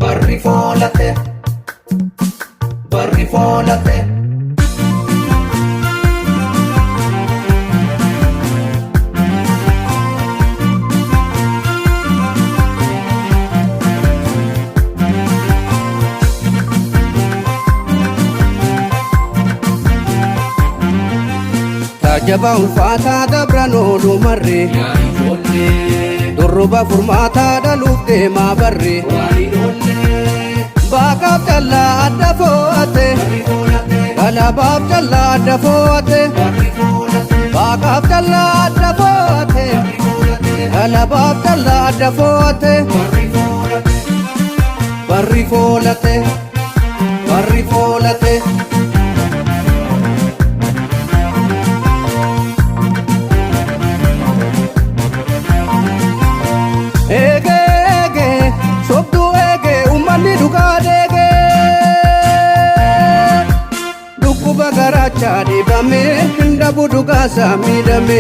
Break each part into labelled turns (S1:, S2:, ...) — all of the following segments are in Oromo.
S1: Barri foolate, barri foolate. Taajjaba ulfaataa dabran oolu marre.
S2: Yaa ijoollee.
S1: Durruba furmaataa dhaluuf deemaa barre.
S2: Waan hin oollee.
S1: Baakaaf callaa adda foo'ate.
S2: Barri foolate.
S1: Galabaaf callaa adda foo'ate.
S2: Barri foolate.
S1: Baakaaf callaa adda foo'ate.
S2: Barri foolate.
S1: Galabaaf callaa adda foo'ate.
S2: Barri foolate.
S1: Barri foolate. Barri foolate. Eegee eegee sobduu eegee uummanni dhugaa deegee. Dhukkuba garaachaa dhibame hin dhabu dhugaasaa miidhame.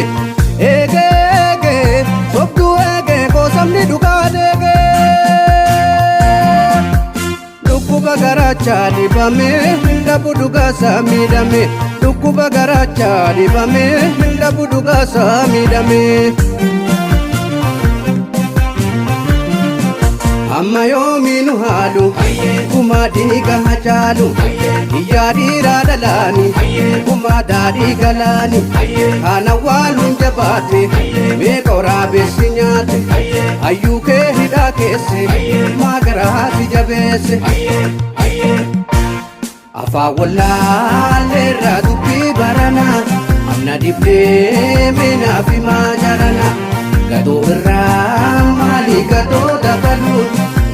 S1: Eegee eegee sobduu eegee gosamni dhugaa deegee. Dhukkuba garaachaa dhibame hin dhabu dhugaasaa miidhame. Dhukkuba garaachaa dhibame hin dhabu dhugaasaa miidhame. Amma yoomiinu haalu gumaa dhiiga hacaalu iyyaa dhiiraa dhalaani gumaa daadhii galaani kana waaluun jabaate meeqa waraabessi nyaate hayyuu kee hidhaa keesse maa garaati jabeesse. Afaan wallaalleerraa dubbii baranaa amna dibdee meenaa fi maajarana gadoo irraa maalii gadoo dabaluun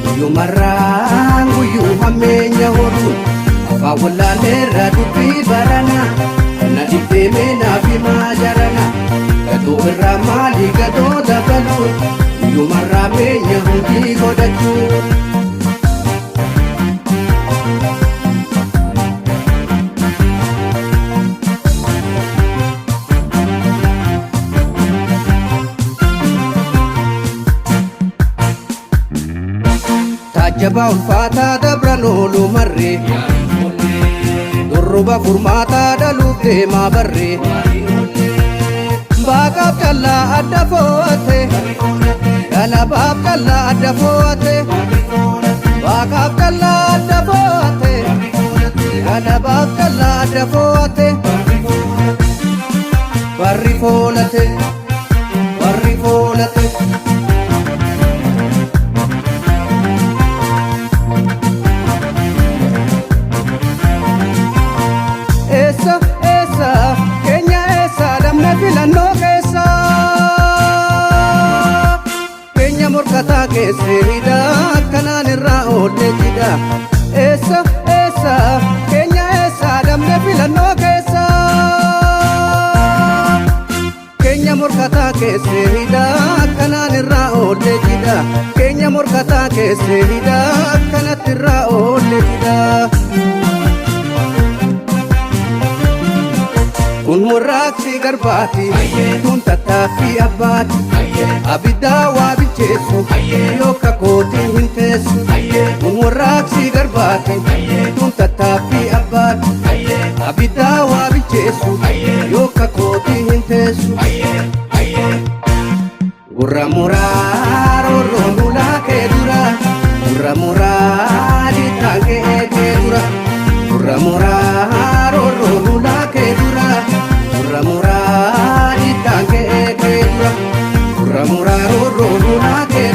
S1: guyyumarraa guyyuu hammeenya horuun afaan wallaalleerraa dubbii baranaa amna dibdee meenaa fi maajarana gadoo irraa maalii gadoo dabaluun guyyumarraa meenya hundii godhachuu. Taajjaba ulfaataa dabran oolu marre.
S2: Yaa ijoollee.
S1: Durruba furmaataa dhaluuf deemaa barre.
S2: Waan hin oollee.
S1: Baakaaf callaa adda foo'ate.
S2: Barri foolate.
S1: Galabaaf callaa adda foo'ate.
S2: Barri foolate.
S1: Baakaaf callaa adda foo'ate.
S2: Barri foolate.
S1: Galabaaf callaa adda foo'ate.
S2: Barri foolate.
S1: Barri foolate. Barri foolate. Eessa eessa keenya eessa dhabne filannoo keessa. Keenya morkataa keesse hidha akkanaan irraa oollee jidha. Eessa eessa keenya eessa dhabne filannoo keessa. Keenya morkataa keesse hidha akkanaan irraa oollee jidha. Keenya morkataa keesse hidha akkanatti irraa oollee jidha. Kun warraaqsi garbaati, kun tattaaffii abbaati. Abiddaa waa bilcheessu, yoo kakootiin hin teessu. Kun warraaqsi garbaati, kun tattaaffii abbaati. Abiddaa waa bilcheessu, yoo kakootiin hin teessu. Gurra muraa roorroon ulaa kee dura, gurra muraa dhiitaan kee kee dura. Gurra muraa roorroon ulaa kee dura, gurra muraa dhiitaan kee kee dura. Gurra muraa roorroon ulaa kee